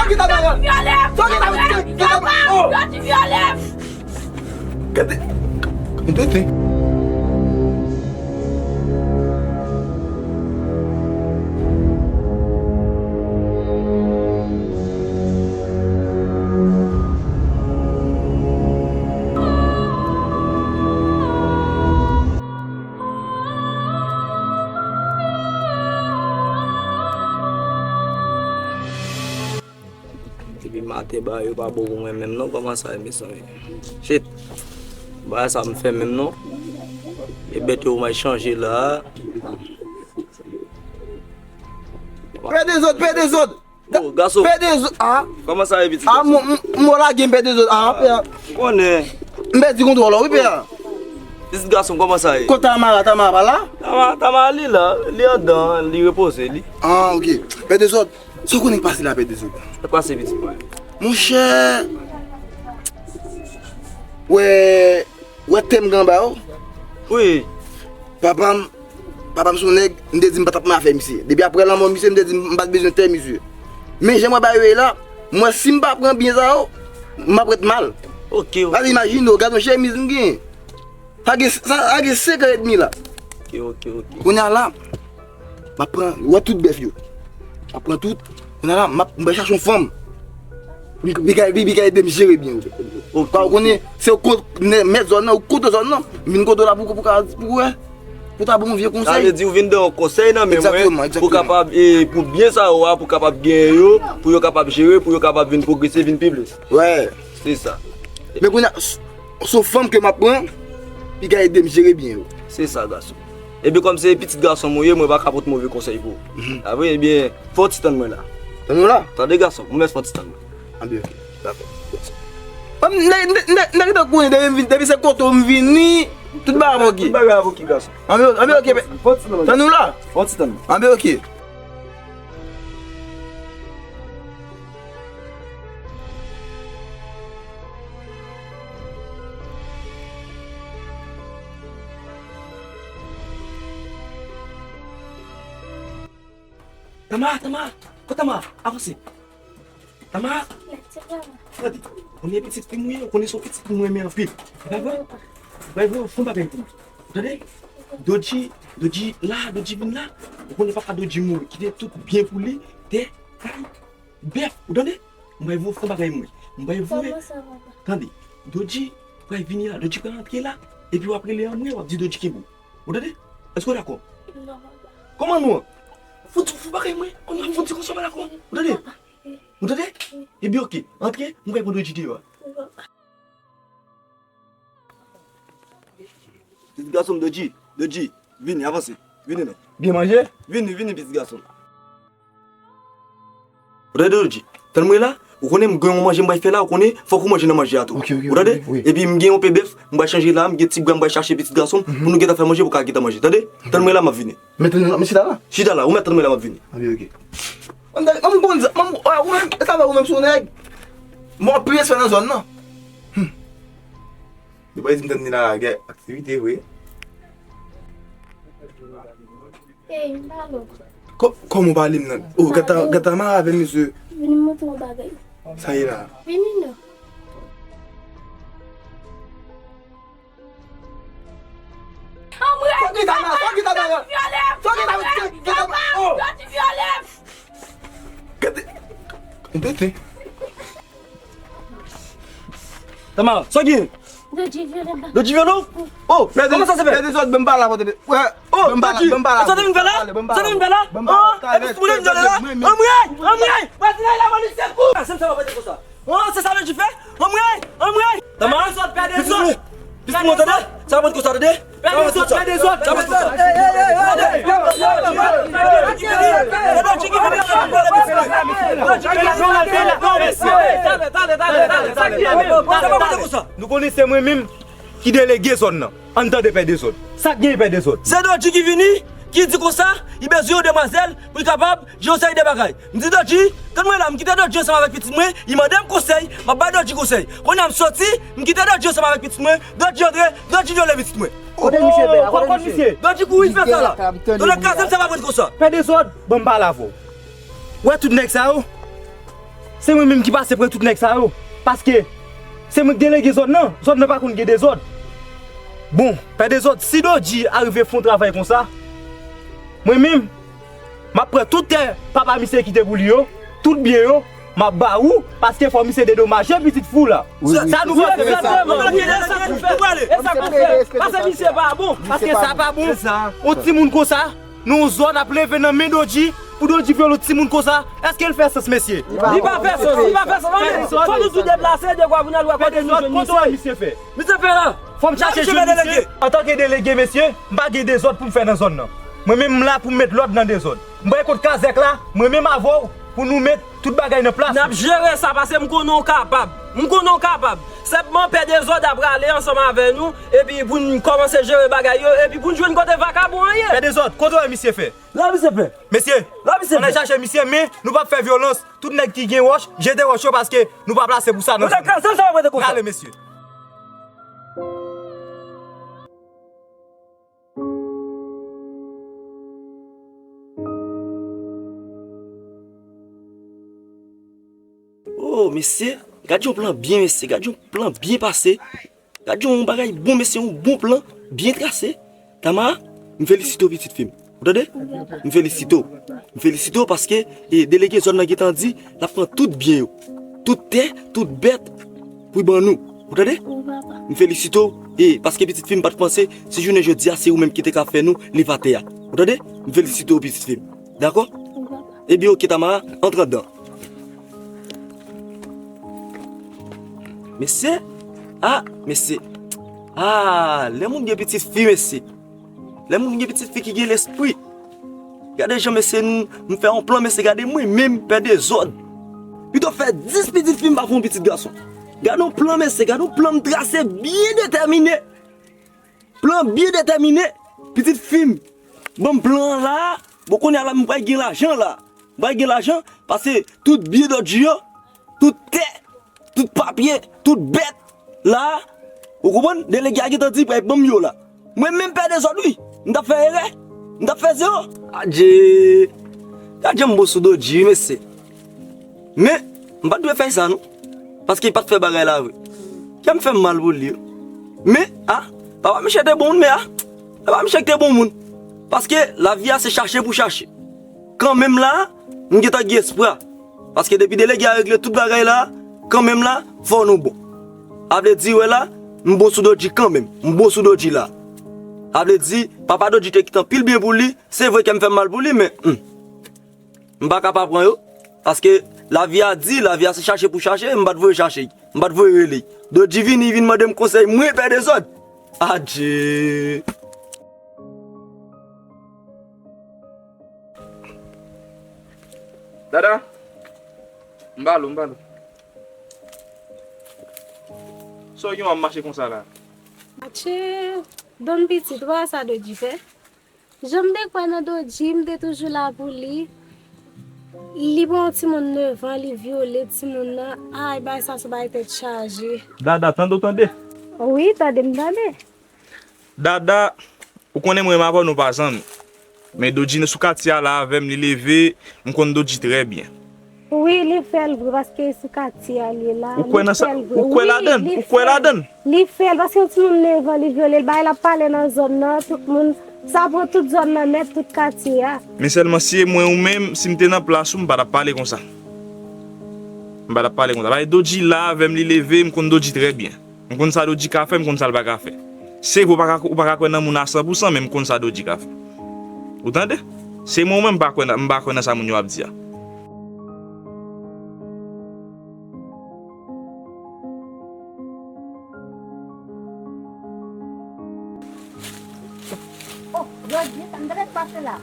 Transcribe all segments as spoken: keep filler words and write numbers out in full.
Ki ta bagay? Sa ki ta bagay? Ki ta bagay? Oh! Gade. Gade. Depi maten bagay yo pa bon pou mwen menm non, kòman sa ye mezanmi? Shit. Bagay sa m fè menm non. E bèt yo mwen chanje la. Pè dezòd, pè dezòd. Oh, gason. Pè dezòd. Ah. Kòman sa ye pitit gason? Ah, m lage m pè dezòd. Ah, pè. M konnen. M pèdi kontwòl la wi pè. Pitit gason, kòman sa ye? Kote Tamara, Tamara pa la? Tamara, Tamara li la, li andan, li repoze li. Ah, ok. Pè dezòd. Sa w konnen k pase la, pè dezòd? Sa k pase pitit mwen? Monchè, wè, wè tè m gen anba yo? Wi. Papa m, papa m se yon nèg, m te di m pa t ap nan afè misye. Depi apre lanmò misye, m te di m pa t bezwen tè misye. Men jan mwen ba yo ye la, mwen si m pa pran byen sa yo, m ap ret mal. Ok, ok. Gade, imajine w, gade yon chemiz m genyen. Sa gen, sa, sa gen senk an edmi la. Ok, ok, ok. Kounye a la, m ap pran, ou wè tout bèf yo. M ap pran tout. Kounye a la, m ap, m pral chache yon fanm. Li, li ka, li, li ka ede m jere byen yo. Ok, ok. Ou konnen, se ou kot, mèt zòn nan, ou kote zòn nan. M vin kote w la pou, pou ka, pou wè. Pou ta ban m vye konsèy. Sa vle di ou vin dan yon konsèy nan men mwen, egzakteman, pou egzakteman. Kapab, e, pou byen sa yo a, pou kapab genyen yo, pou yo kapab jere, pou yo kapab vin pwogrese, vin pi plis. Wè. Se sa. Men kounye a, s-, se yon fanm ke m ap pran, li ka ede m jere byen yo. Se sa, gason. Ebyen, kòm se pitit gason m ou ye, mwen pa ka pot move konsèy pou ou. Mhm. Apre, ebyen, fè yon ti tann mwen la. Tann ou la? Tande, gason, mwen mèt fè yon ti tann mwen. Anben, ok. Dakò. Nèg, nèg, nèg, nèg, depi se kote w m vini, tout bagay ap ok. Tout bagay ap ok, gason. Anben, anben, ok. Fè yon ti tann mwen. Tann ou la? Fè yon ti tann mwen. Anben, ok. Tamara, Tamara, kot Tamara? Avanse. Tamara. Gade, ou konnen pitit fi m ou ye, ou konnen se yon pitit fi m ou renmen anpil. E pa vre? Bay vre, fè yon bagay pou mwen. Ou tande? Dodji, Dodji la, Dodji vin la. Ou konnen papa Dodji mouri, kite tout byen pou li, tè, kay, bèf. Ou tande? M bay voye fè yon bagay mwen. M bay voye. Kòman sa, papa? Tande, Dodji pral vini la, Dodji pral antre la, epi w ap rele anmwe, w ap di Dodji kenbe w. Ou tande? Èske w dakò? Non, papa. Kòman non? Fouti, fouti bagay mwen. Kòman fouti konsa pa dakò? Ou tande? Papa. Ou tande? Ebyen, ok. Antre, m pral pran Dodji deyò a. Wi, papa. Pitit gason m, Dodji, Dodji, vini, avanse. Vini non. Byen manje? Vini, vini, pitit gason m. Ou tande, Dodji? Tann mwen la, ou konnen m gen yon manje m pral fè la, ou konnen, fòk ou manje nan manje a tou. Ok, ok, ok, wi. Ou tande? Epi m gen yon pe bèf, m pral chanje la, m gen ti bwa, m pral chache pitit gason m, pou nou gentan fè manje, pou ka gentan manje. Tande? Tann mwen la, m ap vini. Men tann mwen la, men chita la. Chita la, ou mèt tann mwen la, m ap vini. Anben, ok. Manm, manm, ou konn sa, manm, ah, ou menm, e sa fè ou menm se yon nèg. Mwen ap peye sa nan zòn nan. Hmm. Yo pa di m tann ni la, gen aktivite vre. Ey, m pale w. Kò-, kòman w pale m nan? Oh, gata, gata mare avè m, mesye. Vini m montre w yon bagay. Sa ye la? Vini non. Anmwey! Sa ki ta nan, sa ki ta nan? Sa ki ta nan? Sa ki ta nan? Oh! Dodji vyole m! Gade. Gade. Tamara, sa gen? Dodji vyole m. Dodji vyole w? Oh, kòman sa se fè? Pè dezòd, ban m pale avè w, tande. Wè, oh, ban m pale, Dodji, ban m pale avè w. Sa te vin fè la? Ban m pale, ban m pale avè w. Sa te vin fè la? Ban m pale avè w. Anmwey, anmwey! Pati la, la, mwen, sekou! Sa m sa va pase konsa. Oh, se sa Dodji fè? Anmwey! Anmey! Tamara, pè dezòd, pè dezòd! Pè dezòd! Sa va pran konsa, tande? Pè dezòd, pè dezòd! Sa va pran konsa. Ey, ey, ey, ey, ey! Sa va pran konsa. Nou konnen se mwen menm ki delege zòn nan. Ann tande pè dezòd. Sa k genyen pè dezòd? Se Dodji ki vini, ki di konsa, li bezwen yon demwazèl pou l kapab jere yon seri de bagay. M di Dodji, tann mwen la, m kite Dodji ansanm avèk pitit mwen, li mande m konsèy, m ap bay Dodji konsèy. Kounye a m soti, m kite Dodji ansanm avèk pitit mwen, Dodji antre, Dodji vyole pitit mwen. Kote misye fè a? Kote misye? Dodji kouri fè sa la. Tande kraze m, sa va pran konsa. Pè dezòd, ban m pale avè w. Wè tout nèg sa yo? Se mwen menm ki pase pre tout nèg sa yo. Paske se mwen k delege zòn nan. Zòn nan pa konn gen dezòd. Bon, pè dezòd, si Dodji arive fè yon travay konsa, mwen menm, m ap pran tout tè papa misye kite pou li yo, tout byen yo, m ap ba ou, paske fò misye dedomaje pitit fi w la. Sa nou panse? Egzakteman. E sa k pou fè. Paske misye pa bon. Paske sa pa bon. Yon timoun konsa, nan yon zòn ap leve nan men Dodji, pou Dodji vyole yon timoun konsa, èske l fè sans, mesye? Li pa fè sans, li pa fè sans. Fò nou tou deplase, de kwa pou n al wè kote nou jwenn misye. Misye fè la. Fò m chache jwenn misye. Antanke delege, mesye, m pa gen dezòd pou m fè nan zòn nan. Mwen menm, m la pou m met lòd nan dezòd. M pral kot kazèk la, mwen menm avè w, pou nou met tout bagay nan plas. N ap jere sa, paske m konnen w kapab. M konnen w kapab. Senpman, pè dezòd ap rale ansanm avè nou, epi pou n kòmanse jere bagay yo, epi pou n jwenn kote vakabon an ye. Pè dezòd, kote w wè misye fè? La misye fè. Mesye, la misye fè. Ann al chache misye, men nou p ap fè vyolans. Tout nèg ki gen wòch, jete wòch yo, paske nou pa plase pou sa nan zòn nan. N ale, mesye. Oh, mesye, gad yon plan byen, mesye, gad yon plan byen pase. Gad yon bagay bon, mesye, yon bon plan, byen trase. Tamara, m felisite w, pitit fi m. Ou tande? M felisite w. M felisite w paske, e, delege zòn nan gentan di l ap pran tout byen yo. Tout tè, tout bèt, pou ban nou. Ou tande? M felisite w, e, paske pitit fi m pa t panse, si jounen jodi a, se ou menm ki te ka fè nou leve atè a. Ou tande? M felisite w, pitit fi m. Dakò? Ebyen, oke, Tamara, antre anndan. Mesye, ah, mesye. Ah, lè moun gen pitit fi, mesye. Lè moun gen pitit fi ki gen lespri. Gade jan, mesye, m, m fè yon plan, mesye, gade mwen menm pè dezòd. Pito fè dis pitit fi, m pa fè yon pitit gason. Gade yon plan, mesye, gade yon plan m trase byen detèmine. Plan byen detèmine. Pitit fi m, ban m plan an la. Bon, kounye a la, m pral gen lajan la. M pral gen lajan, paske tout byen Dodji yo, tout tè, tout papye, tout bèt la, ou konprann? Delege a gentan di pral ban m yo la. Mwen menm pè dezòd wi. M t ap fè erè. M t ap fè zewo. Adje. Gad jan m bon sou Dodji wi, mesye. Men, m pa t dwe fè sa non. Paske li pa t fè bagay la vre. Kè m fè m mal pou li wi. Men, a, papa misye te bon moun, men a, papa misye te bon moun. Paske lavi a se chache pou chache. Kanmenm la, m gentan gen espwa. Paske depi delege a regle tout bagay la, kanmenm la, fò nou bon. A vle di, wè la, m bon sou Dodji kanmenm. M bon sou Dodji la. A vle di, papa Dodji te kite anpil byen pou li, se vre kè m fè m mal pou li, men, hmm. M pa ka pa pran yo. Paske lavi a di, lavi a se chache pou chache, m pa t voye chache. M pa t voye rele. Dodji vini, vin mande m konsèy, mwen pè dezòd. Adje. Dada, m ba l ou, m ba l ou. Sa w gen w ap mache konsa la? Atchee, don pitit, ou pa wè sa Dodji fè? Jan m te kwè nan Dodji, m te toujou la pou li. Li pran yon timoun nèf an, li vyole timoun nan. Ay, bagay sa se bagay tèt chaje. Dada, tande w tande? Wi, tande m tande. Dada, ou konnen mwen menm avè w nou pa zanmi. Men Dodji sou katye a la avè m, li leve, m konn Dodji trè byen. Wi, li fè l vre, paske sou katye a li ye la. Ou kwè nan sa? Ou kwè ladan l? Ou kwè ladan l? Li fè l, paske yon timoun nèf an, li vyole l, bagay l ap pale nan zòn nan, tout moun, sa pran tout zòn nan nèt, tout katye a. Men sèlman si e mwen ou menm, si m te nan plas ou, m pa t ap pale konsa. M pa t ap pale konsa. Paske Dodji la avè m, li leve, m konn Dodji trè byen. M konn sa Dodji ka fè, m konn sa l pa ka fè. Se vre, ou pa ka, ou pa ka kwè nan moun a san pou san, men m konn sa Dodji ka fè. Ou tande? Se mwen ou menm, m pa kwè nan, m pa kwè nan sa moun yo ap di a. Oh, Dodji, sa m t ap pase la.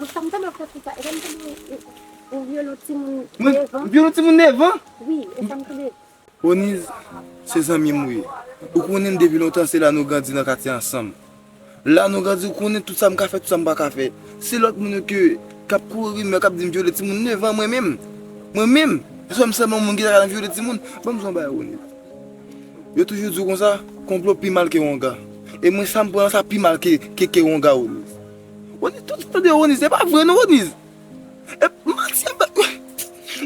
Ou sa m tande w fè konsa, e sa m tande w, ou, ou vyole yon timoun nèf an? Mwen vyole yon timoun nèf an? Wi, e sa m tande. Oniz, se zanmi m ou ye. Ou konnen m depi lontan, se la nou grandi nan katye ansanm. La nou grandi, ou konnen tout sa m ka fè, tout sa m pa ka fè. Se lòt moun yo ke, k ap kouri rimè, k ap di m vyole timoun nèf an, mwen menm. Mwen menm. Èske m sèlman moun ki ta ka vyole timoun? Ban m di w yon bagay, Oniz. Yo toujou di w konsa, konplo pi mal ke wonga. E mwen sa m pran sa pi mal ke, ke, ke wonga Roniz. Roniz, tout tande Roniz, se pa vre non Roniz. E manti ap bay.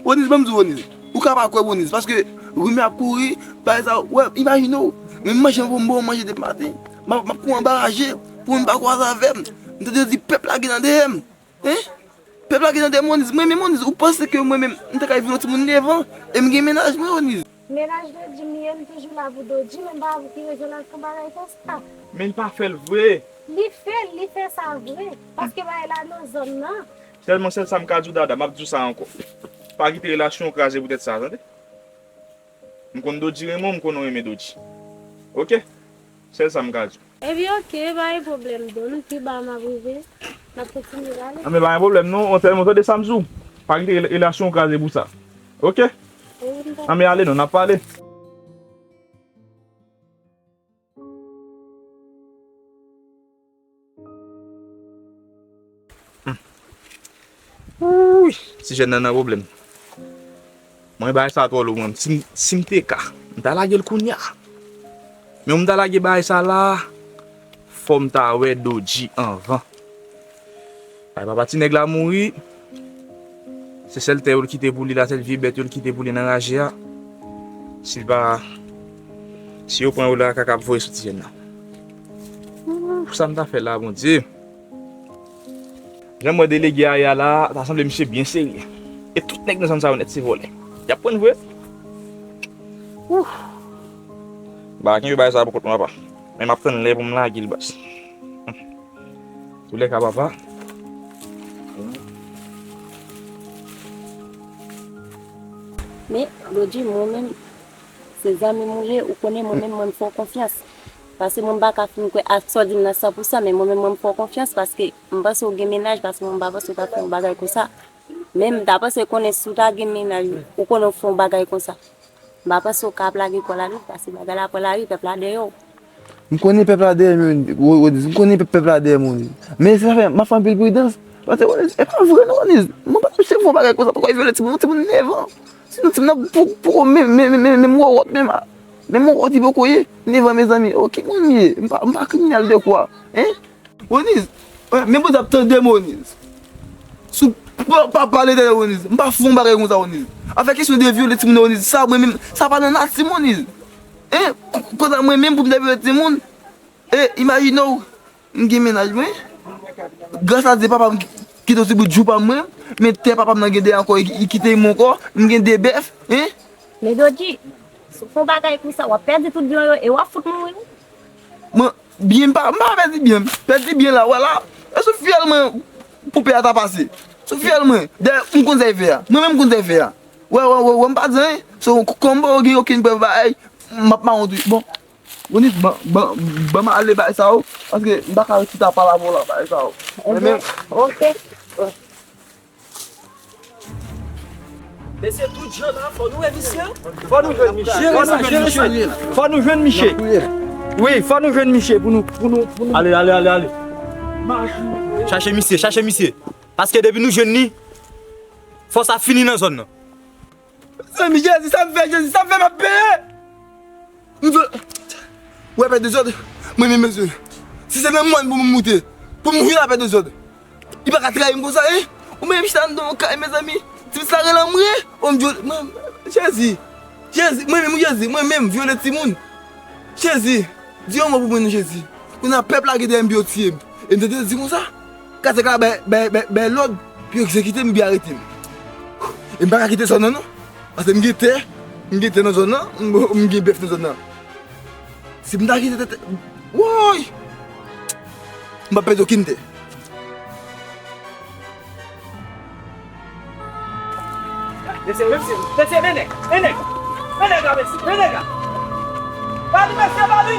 Roniz, ban m di w Roniz. Ou ka pa kwè Roniz, paske rimè ap kouri, bagay sa, wè, imajine w. Men manje pou m bon, manje depi maten. M ap, m ap kou anbaraje, pou moun pa kwaze avè m. M tande yo di pèp la gen nan dèyè m. Hein? Pèp la gen nan dèyè m Roniz. Mwen menm Roniz, ou panse ke mwen menm, m ta ka vin yon timoun nevan, e m gen mennaj mwen Roniz. Mennaj Dodji m ye, m toujou la pou Dodji, men m pa wè pou ki rezon l ap fè yon bagay konsa. Men l pa fè l vre. Li fè l, li fè sa vre. Paske bagay la nan zòn nan. Sèlman, sèl sa m ka di w, Dada, m ap di w sa ankò. Pa kite relasyon w kraze poutèt sa, tande? M konn Dodji renmen w, m konnen w renmen Dodji. Oke? Sèl sa m ka di w. Ebyen, oke, pa gen pwoblèm, Don. Pi ba m ap rive. N ap kontinye pale. Nan, men pa gen pwoblèm, non. Ou tèlman tande sa m di w. Pa kite rela-, relasyon w kraze pou sa. Oke? Wi, m pa. Nan, men ale, non, n ap pale. Hmm. Wouy, ti jèn nan nan pwoblèm. Mwen, bagay sa twò lou mwen. Si m, si m te ka, m ta lage l kounye a. Men m ta lage bagay sa la, fò m ta wè Dodji anvan. Ay, papa ti nèg la mouri. Se sèl tè yo l kite pou li la, sèl vye bèt yo l kite pou li nan raje a. Si l pa, si yo pran yo la, kaka ap voye sou ti jèn nan. Ooh, sa m ta fè la, Bondye? Jan m wè delege a ye a la, ta sanble misye byen serye. E tout nèg nan zòn sa yo nèt se vòlè. Y ap pran vre. Ooh. Ba, kenbe bagay sa pou kont mwen, papa. Men m ap tann lè pou m lage l, baz. Toulèka, papa. Men, Dodji, mwen menm, se zanmi m ou ye, ou konnen mwen menm, mwen m fè w konfyans. Paske mwen m pa ka fin kwè ak sa w di m nan san pou san, men mwen menm, mwen m fè w konfyans, paske m panse w gen mennaj, paske mwen m pa panse w t ap fè yon bagay konsa. Men m ta panse konnen si w ta gen mennaj, ou konnen w fè yon bagay konsa. M pa panse w ka ap lage kò w la non, paske bagay la pran lari, pèp la dèyè w. M konnen pèp la dèyè m, Ro-, Roniz. M konnen pèp, pèp la dèyè m, Roniz. Men sa fè, m ap fè anpil pridans. Paske, Roniz, e pa vre non, Roniz. Mwen pa t ap fè yon bagay konsa, poko vyole timoun, yon timoun nèf an. Sinon, timoun nan pou, poko menm, menm, menm, menm wòwòt, menm, menm wòwòt li poko ye. Nèf an, mezanmi. Oh, ki moun li ye? M pa, m pa kriminèl de kwa. Hein? Roniz, men Bondye ap tande m, Roniz. Si w pa, pa pale de Roniz, m pa fè yon bagay konsa, Roniz. Afè kesyon de vyole timoun nan, Roniz, sa mwen menm, sa pa nan nati m, Roniz. Hein? K-, kanta mwen menm pou m ta vyole timoun, e imajine w, m gen mennaj mwen. Gras a Dye, papa m ki, kite yon ti bout jou pa mwen, men tè papa m nan gen dèyè ankò, li, li kite m ankò, m gen de bèf, hein? Men Dodji, si w fè yon bagay konsa, w ap pèdi tout byen w yo e w ap fout mouri wi. Mwen, byen m pa, m pa pèdi byen m. Pèdi byen la, wè la. E sou fyèl mwen pou pè a ta pase. Sou fyèl mwen. Dayè, m konn sa y fè a. Mwen menm m konn sa y fè a. Wè, wè, wè, wè, m pa di anyen. So, k-, kòm m pa gen okenn prèv bagay, m ap mawon tou. Bon, Roniz, ban, ban, ban m ale bay sa yo. Paske m pa ka chita pale avè w la bay sa yo. Mwen menm. Ok. Mesye, tout jan la, fò nou wè misye. Fò nou jwenn misye, fò nou jwenn misye. Fò nou jwenn misye. Wi, fò nou jwenn misye pou nou, pou nou, pou nou. Ale, ale, ale, ale. Chache misye, chache misye. Paske depi nou jwenn li, fò sa fini nan zòn nan. Mezanmi, Jezi, sa m fè, Jezi, sa m fè, m ap peye. M vle, wè, pè dezòd, mwen menm, mesye. Si se nan mòn pou mwen moute, pou m mouri la, pè dezòd. Li pa ka trayi m konsa, hein? Ou menm chita anndan yon kay, mezanmi. Ti sa rele anmwe. O m vyole, mwen, Jezi. Jezi, mwen menm, Jezi, mwen menm, vyole timoun. Jezi, di yon mo pou mwen, non, Jezi. Kounye a pèp la gen dèyè m pou yo tiye m. E m tande yo di konsa. Kazèk la bay, bay, bay, bay lòd pou yo egzekite m oubyen arete m. E m pa ka kite zòn nan, non. Paske m gen tè, m gen tè nan zòn nan, m, m gen bèf nan zòn nan. Si m ta kite tè, tè, woy! M p ap pèdi okenn tè. Mesye, mesye, mesye, men nèg, men nèg, men nèg la, mesye, men nèg la. Ba li, mesye, ba li.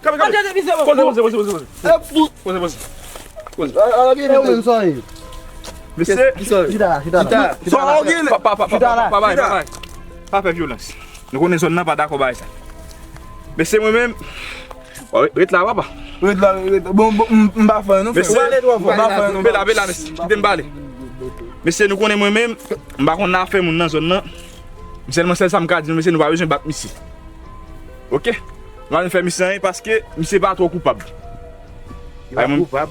kanpe, kanpe. Poze, poze, poze, poze, poze. Poze, poze. Poze. Mesye. Chita la, chita la. Chita la. Pa, pa, pa, pa, pa, pa, pa, pa fè vyolans. Nou konnen zòn nan pa dakò bagay sa. Mesye, mwen menm, ret la, papa. Ret la, ret la. Bon, bon, m, m pa fè non, frè. Mesye, m pa fè non. Pe la, pe la, mesye. Kite m pale. Mesye, nou konnen mwen menm, m pa konn afè moun nan zòn nan. M sèlman, sèl sa m ka di nou, mesye, nou pa bezwen bat misye. Oke? Nou pa bezwen fè misye anyen paske misye pa twò koupab. Li pa koupab.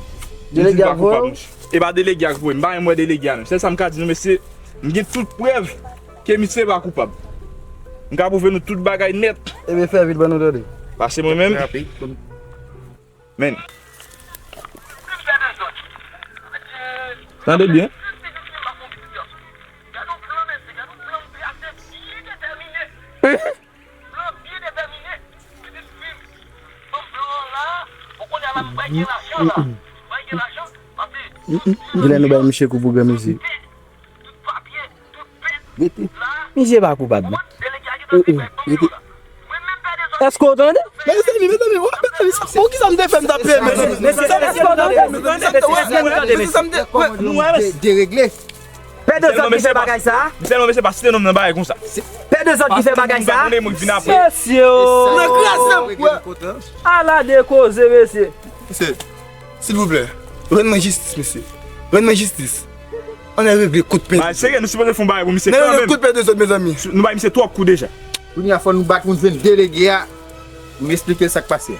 Delege a voye w? E pa delege a k voye m. M pa menm wè delege a menm. Sèl sa m ka di nou, mesye, m gen tout prèv ke misye pa koupab. M ka pwouve nou tout bagay nèt. Ebyen, fè vit ban nou tande. Paske mwen menm, men. Tande byen. Genlè nou bay misye kou pou granmesi. Rete. Misye pa koupab non. Rete. Èske w tande? Mezanmi, mezanmi, mezanmi, sa, poukisa m te fè m t ap peye, mezanmi? Mezanmi, èske w tande? Mezanmi, sa m te, mezanmi, sa m te, deregle. Pè Dezòd ki fè bagay sa a? Sèlman mesye pa site non m nan bagay konsa. Pè Dezòd ki fè bagay sa a? Mesye o! Nan kraze m, ala de koze, mesye. Mesye, silvouplè, rann mwen jistis, mesye. Rann mwen jistis. Ann al regle kont Pè Dezòd. Serye, nou sipoze fè yon bagay pou misye kanmenm. Kout Pè Dezòd, mezanmi. Nou bay misye twòp kou deja. Kounye a fò nou bat pou n jwenn delege a. Pou n eksplike l sa k pase.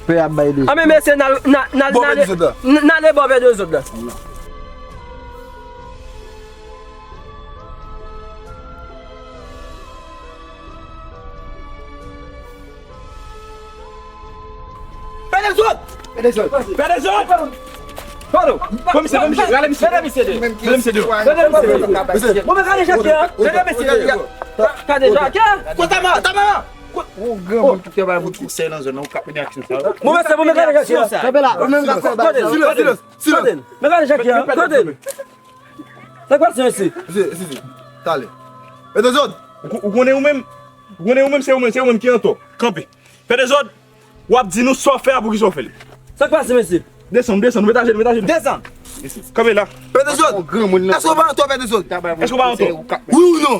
Pè ap bay de. A men mesye, n al, n al, n al, n al, n al bò Pè Dezòd la. Pè Dezòd! Pè Dezòd! Pè Dezòd! Pardon! Komisè, komisè, rale misye. Rale misye deyò. Rale misye deyò. Bon, men gade Jacques, hein. Rale misye deyò. Gade Jacques, hein. Kote Tamara? Tamara! Ou granmoun ki te bay bout konsèy nan zòn nan, ou k ap mennen aksyon sa yo. Bon, men se bon, men gade Jacques, hein. Kanpe la. Silans, silans, silans. Tande, men gade Jacques, hein. Tande. Sa k pase, mesye? Mesye, mesye, talè. Pè Dezòd! Ou, ou konnen ou menm? Ou konnen ou menm, se ou menm, se ou menm ki antò. Kanpe. Pè Dezòd, w ap di nou sa w fè a, poukisa w fè l. Sa k pase, mesye? Desann, desann, met ajenou, met ajenou. Desann. Kanpe la. Pè Dezòd, èske w pa antò, Pè Dezòd? Èske w pa antò? Wi ou non?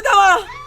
Wi, Tamara.